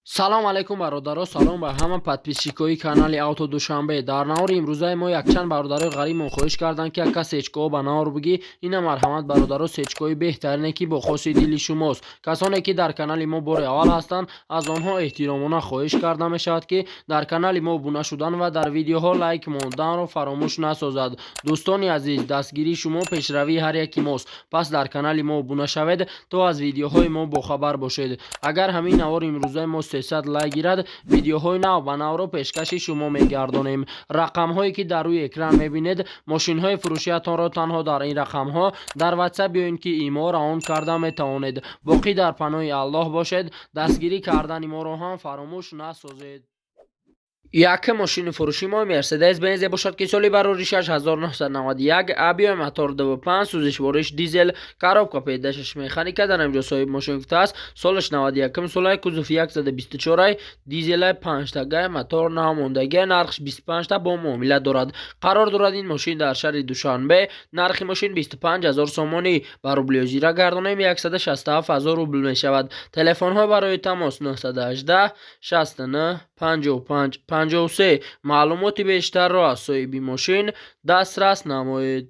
Салом алейкум, бародаро, салом ба ҳама подписчикои канали Авто Душанбе. Дар навори имрӯзаи мо якчанд бародарои ғарибмон хоҳиш карданд, ки яка сечкаҳо ба навор бигӣ. Ина, марҳамат, бародаро, сечкаҳои беҳтарине, ки бо хоси дили шумост. Касоне ки дар канали мо бори аввал ҳастанд, аз онҳо эҳтиромона хоҳиш карда мешавад, ки дар канали мо обуна шудан ва дар видеоҳо лайк монданро фаромӯш насозад. Дӯстони азиз, дастгирии шумо пешравии ҳар яки мост, пас дар канали мо обуна шавед, то аз видеоҳои мо бохабар бошед. Агар ҳамин навори имрӯзаи мо 300 лайк гирад, видеоҳои нав ба навро пешкаши шумо мегардонем. Рақамҳое ки дар рӯи экран мебинед, мошинҳои фурӯшиятонро танҳо дар ин рақамҳо дар Ватсап ё ин ки ИМО равон карда метавонед. Боқӣ дар паноҳи Аллоҳ бошед, дастгирӣ кардани моро ҳам фаромӯш насозед. Якум мошини фурӯши мо Мерседес Бензе бошад, ки соли бароришаш 1991, объёми мотор 2,5, сӯзишвориш дизел, коробка П6 механика. Дар инҷо соҳиб мошин гуфтааст, солаш 91 солай, кузов 124, дизелай, панҷтагай, мотор навмондагия, нархш 25 та бо муомила дорад. Қарор дорад ин мошин дар шаҳри Душанбе. Нархи мошин 25 ҳазор сомонӣ, ба рубли ҳозира гардонем, 167 ҳазор рубл мешавад. Телефонҳо барои тамос 918 69 55 53. Маълумоти бештарро аз соҳиби мошин дастрас намоед.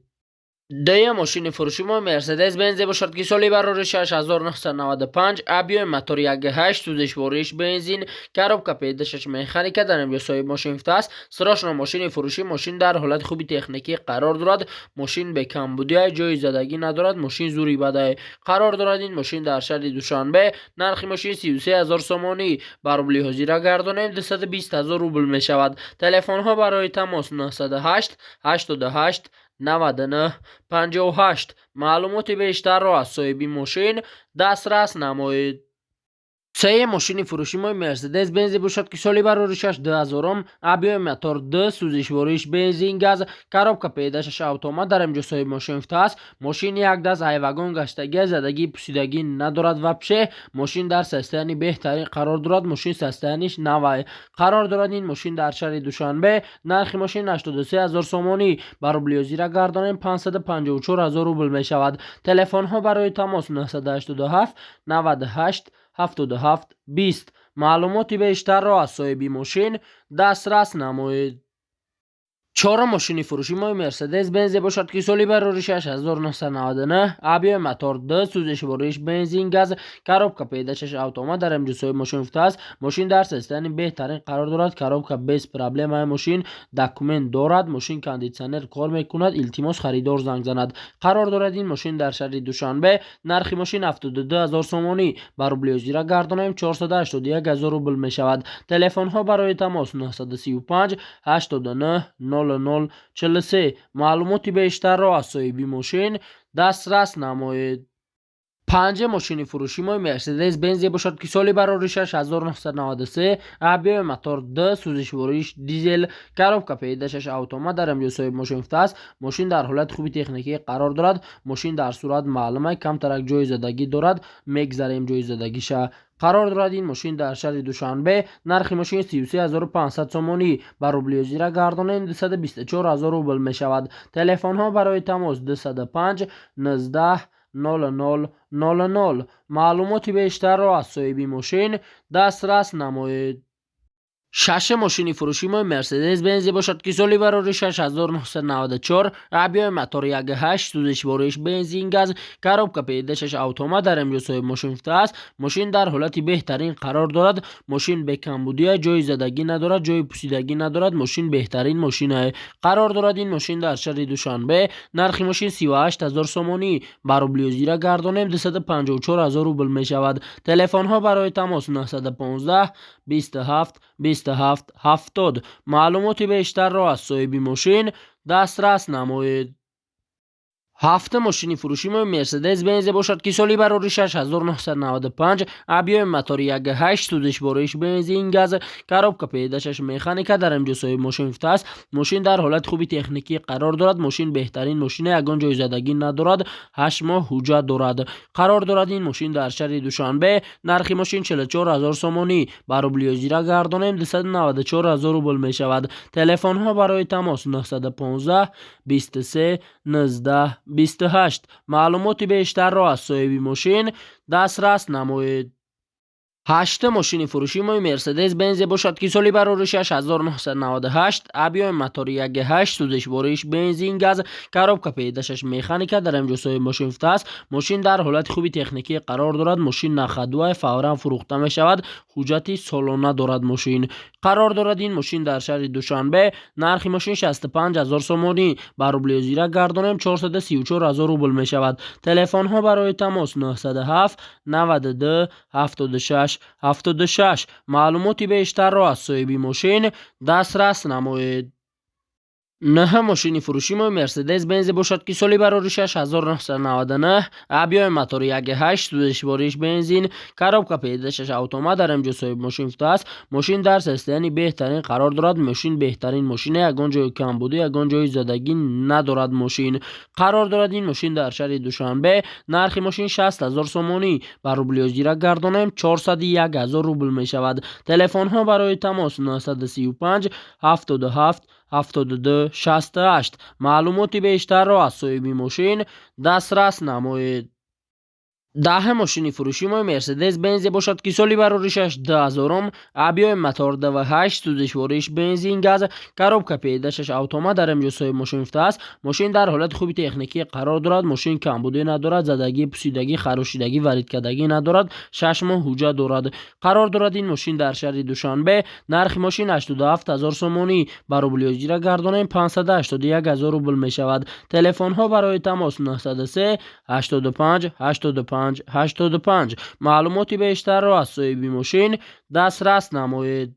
Дуюм мошини фурӯши мо Мерседес Бензе бошад, ки соли бароришаш 1995, объёми мотор 1,8, сӯзишвориш бензин, коробка П6 механика. Дар инҷо соҳиб мошин гуфтааст, срочно мошини фурӯшӣ. Мошин дар ҳолати хуби техникӣ қарор дорад, мошин бекамбудия, ҷои задагӣ надорад, мошин зури бадай. Қарор дорад ин мошин дар шаҳри Душанбе. Нархи мошин 33 ҳазор сомонӣ, ба рубли ҳозира гардонем, 220 ҳазор рубл мешавад. Телефонҳо барои тамос 908 88 99 58. Маълумоти бештарро аз соҳиби мошин дастрас намоед. Сеюм мошини фурӯши мо Мерседес Бензе бошад, ки соли бароришаш 2000, объёми мотор 2, сӯзишвориш бензин газ, коробка П6 автомат. Дар инҷо соҳиби мошин гуфтааст, мошин як даст ай вагон гаштагия, задагӣ, пусидагӣ надорад, вообще мошин дар состоянии беҳтарин қарор дорад, мошин состояниш навай. Қарор дорад ин мошин дар шаҳри Душанбе. Нархи мошин 83 ҳазор сомонӣ, ба рубли ҳозира гардонем, 554 ҳазор рубл мешавад. Телефонҳо барои тамос 987 98 77 20. Маълумоти бештарро аз соҳиби мошин дастрас намоед. Чорум мошини фурӯши мо Мерседес Бензе бошад, ки соли бароришаш 1999, объёми мотор 2, сӯзишвориш бензин газ, коробка П6 автомат. Дар инҷо соҳиби мошин гуфтааст, мошин дар состоянии беҳтарин қарор дорад, коробка без проблема, мошин документ дорад, мошин кондитсионер кор мекунад, илтимос, харидор занг занад. Қарор дорад ин мошин дар шаҳри Душанбе. Нархи мошин 72 ҳазор сомонӣ, ба рубли ҳозира гардонем, 481 ҳазор рубл мешавад. Телефонҳо барои тамос 935 89 00 43. Маълумоти бештарро аз соҳиби мошин дастрас намоед. Панҷум мошини фурӯши мо Мерседес Бензе бошад, ки соли бароришаш 1993, объёми мотор 2, сӯзишвориш дизел, коробка П6 автомат. Дар инҷо соҳиби мошин гуфтааст, мошин дар ҳолати хуби техникӣ қарор дорад, мошин дар сурат маълума, камтарак ҷои задагӣ дорад, мегзарем ҷои задагиша. Қарор дорад ин мошин дар шаҳри Душанбе. Нархи мошин 33 500 сомонӣ, ба рубли ҳозира гардонем, 224 ҳазор рубл мешавад. Телефонҳо барои тамос 205 19 00 00. Маълумоти бештарро аз соҳиби мошин дастрас намоед. Шашум мошини фурӯши мо Мерседес Бензе бошад, ки соли бароришаш 1994, объёми мотор 1,8, сӯзишвориш бензин газ, коробка П6 автомат. Дар инҷо соҳиби мошин гуфтааст, мошин дар ҳолати беҳтарин қарор дорад, мошин бекамбудия, ҷои задагӣ надорад, ҷои пусидагӣ надорад, мошин беҳтарин мошинае. Қарор дорад ин мошин дар шаҳри Душанбе. Нархи мошин 38 ҳазор сомонӣ, ба рубли ҳозира гардонем, 254 ҳазор рубл мешавад. Телефонҳо барои тамос 915 27 27 70. Маълумоти бештарро аз соҳиби мошин дастрас намоед. Ҳафтум мошини фурӯши мо Мерседес Бензе бошад, ки соли бароришаш 1995, объёми мотори 1,8, сӯзишвориш бензин газ, коробка П6 механика. Дар инҷо соҳиби мошин гуфтааст, мошин дар ҳолати хуби техникӣ қарор дорад, мошин беҳтарин мошина, ягон ҷои задагӣ надорад, 8 моҳ ҳуҷҷат дорад. Қарор дорад ин мошин дар шаҳри Душанбе. Нархи мошин 44 ҳазор сомонӣ, ба рубли ҳозира гардонем, 294 ҳазор рубл мешавад. Телефонҳо барои тамос 915 23 19 28. Маълумоти бештарро аз соҳиби мошин дастрас намоед. Ҳашта мошини фурӯшии мои Мерседес Бензе бошад, ки соли бароришаш 1998, объёми мотори 1,8, сӯзишвориш бензин, газ, коробка передачаш механика. Дар инҷо соҳиби мошин гуфтааст, мошин дар ҳолати хуби техникӣ қарор дорад. Мошин на ходу, фавран фурӯхта мешавад, ҳуҷҷати солона дорад. Мошин қарор дорад ин мошин дар шаҳри Душанбе. Нархи мошин 65 ҳазор сомонӣ, ба рубли ҳозира гардонем, 434 ҳазор рубл мешавад. Телефонҳо барои тамос 907 92 76 76. Маълумоти бештарро аз соҳиби мошин дастрас намоед. Нӯҳ мошини фурӯшии мои Мерседес Бензе бошад, ки соли бароришаш 1999, объёми мотори 1,8, сӯзишвориш бензин, коробка передачаш автомат. Дар инҷо соҳиби мошин гуфтааст, мошин дар состоянии беҳтарин қарор дорад. Мошин беҳтарин мошина, ягон ҷои камбудӣ, ягон ҷои задагӣ надорад. Мошин қарор дорад ин мошин дар шаҳри Душанбе. Нархи мошин 60 ҳазор сомонӣ, ба рубли ҳозира гардонем, 401 ҳазор рубл мешавад. Телефонҳо барои тамос 935 77 72 68. Маълумоти бештарро аз соҳиби мошин дастрас намоед. Даҳ мошини фурӯшии мои Мерседес Бензе бошад, ки соли бароришаш 2000-ум, объёми мотор 2,8, сӯзишвориш бензин, газ, коробка передачаш автомат. Дар инҷо соҳиби мошин гуфтааст, мошин дар ҳолати хуби техникӣ қарор дорад. Мошин камбудӣ надорад, задагӣ, пусидагӣ, харошидагӣ, варидкардагӣ надорад, 6 моҳ ҳуҷҷат дорад. Қарор дорад ин мошин дар шаҳри Душанбе. Нархи мошин 87 ҳазор сомонӣ, ба рубли ҳозира гардонем, 581 ҳазор рубл мешавад. Телефонҳо барои тамос 903 85 85 85. Маълумоти бештарро аз соҳиби мошин дастрас намоед.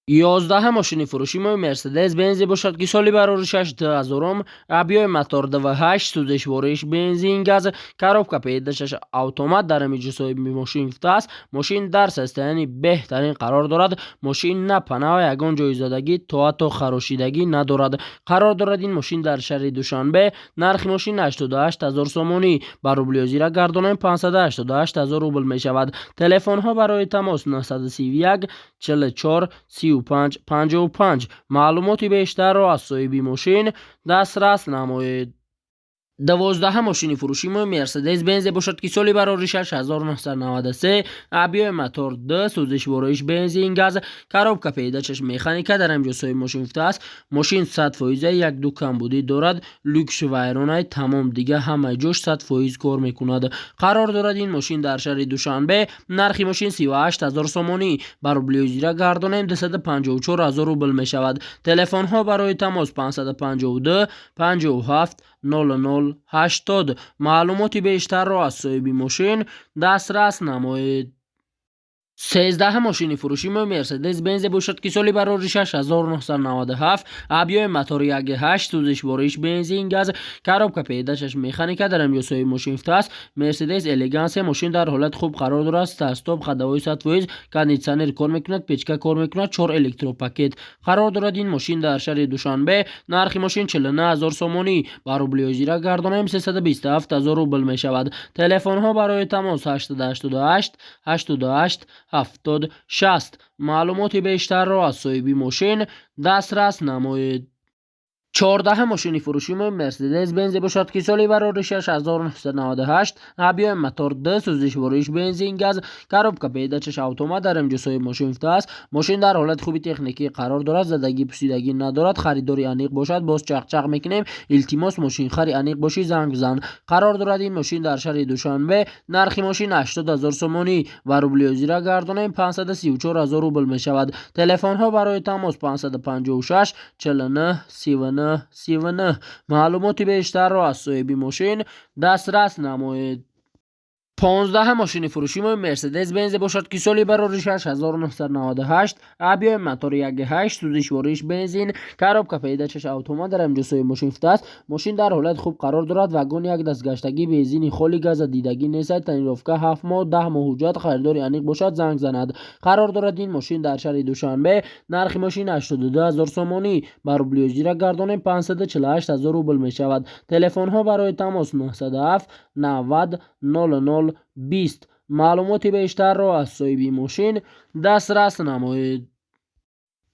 11 мошини фурӯшии мои Мерседес Бензе бошад, ки соли бароришаш 2000-ум, объёми мотор 2,8, сӯзишвориш бензин, газ, коробка передачаш автомат. Дар инҷо соҳиби мошин гуфтааст, мошин дар состоянии беҳтарин қарор дорад. Мошин на панава, ягон ҷои задагӣ, то ҳатто харошидагӣ надорад. Қарор дорад ин мошин дар шаҳри Душанбе. Нархи мошин 88 ҳазор сомонӣ, ба рубли ҳозира гардонем, 588 ҳазор рубл мешавад. Телефонҳо барои тамос 931 44 35 55. Маълумоти бештарро аз соҳиби мошин дастрас намоед. 12 мошини фурӯшии мои Мерседес Бензе бошад, ки соли бароришаш 1993, объёми мотор 2, сӯзишвориш бензин, газ, коробка передачаш механика. Дар инҷо соҳиби мошин гуфтааст, мошин 100 фоиза, як ду камбудӣ дорад, люкш вайронай, тамом, дига ҳамаи ҷош 100% кор мекунад. Қарор дорад ин мошин дар шаҳри Душанбе. Нархи мошин 38 ҳазор сомонӣ, ба рубли ҳозира гардонем, 254 ҳазор рубл мешавад. Телефонҳо барои тамос 552 57 00 80. Маълумоти бештарро аз соҳиби мошин дастрас намоед. 13 мошини фурӯшии мо Мерседес Бензе бошад, ки соли бароришаш 1997, объёми мотори 1,8, сӯзишвориш бензин, газ, коробка передачаш механика. Дар инҷо соҳиби мошин гуфтааст, Мерседес Элегансе, мошин дар ҳолати хуб қарор дорад, старт-стоп, ходовой 100%, кондитсионер кор мекунад, печка кор мекунад, чор электропакет. Қарор дорад ин мошин дар шаҳри Душанбе. Нархи мошин 49 ҳазор сомонӣ, ба рубли ҳозира гардонем, 327 ҳазор рубл мешавад. Телефонҳо барои тамос 888 88 70 60. Маълумоти бештарро аз соҳиби мошин дастрас намоед. 14 мошини фурӯшии мо Мерседес Бензе бошад, ки соли бароришаш 1998, объёми мотор 2, сӯзишвориш бензин, газ, коробка передачаш автомат. Дар инҷо соҳиби мошин гуфтааст, мошин дар ҳолати хуби техникӣ қарор дорад, задагӣ, пусидагӣ надорад. Харидори аниқ бошад, боз чақчақ мекунем. Илтимос, мошинхари аниқ бошӣ, занг бизан. Қарор дорад ин мошин дар шаҳри Душанбе. Нархи мошин 80 ҳазор сомонӣ, ба рубли ҳозира гардонем, 534 ҳазор рубл мешавад. Телефонҳо барои тамос 556 49 39 39. Маълумоти бештарро аз соҳиби мошин дастрас намоед. 15 мошини фурӯшии мо Мерседес Бензе бошад, ки соли бароришаш 1998, объёми мотори 1,8, сӯзишвориш бензин, коробка передачаш автомат. Дар инҷо соҳиби мошин гуфтааст, мошин дар ҳолати хуб қарор дорад, вагон як дастгаштагӣ, бензини холи, газа дидагӣ нестад, тонировка 7 моҳ, 10 моҳ ҳуҷҷат. Харидори аниқ бошад, занг занад. Қарор дорад ин мошин дар шаҳри Душанбе. Нархи мошин 82 ҳазор сомонӣ, ба рубли ҳозира гардонем, 548 ҳазор рубл мешавад. Телефонҳо барои тамос 907 90 00 20. Маълумоти бештарро аз соҳиби мошин дастрас намоед.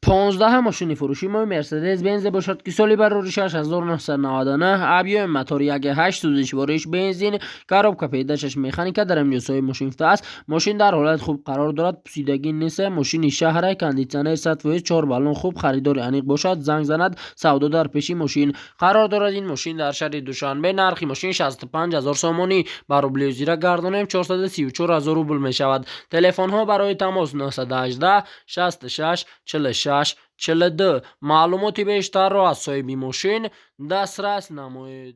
15-ум мошини фурӯши мо Мерседес Бензе бошад, ки соли барори 6999, объёми мотор 1,8, сӯзишвориш бензин, коробка передачаш механика. Дар инҷо соҳиби мошин гуфтааст, мошин дар ҳолати хуб қарор дорад, пусидагӣ нест, мошини шаҳра, кондитсионер 100%, чор баллон хуб. Харидори аниқ бошад, занг занад, савдо дар пеши мошин. Қарор дорад ин мошин дар шаҳри Душанбе. Нархи мошин 65 ҳазор сомонӣ, ба рубли ҳозира гардонем, 434 ҳазор рубл мешавад. Телефонҳо барои тамос 918 66 46 42. Маълумоти бештарро аз соҳиби мошин дастрас намоед.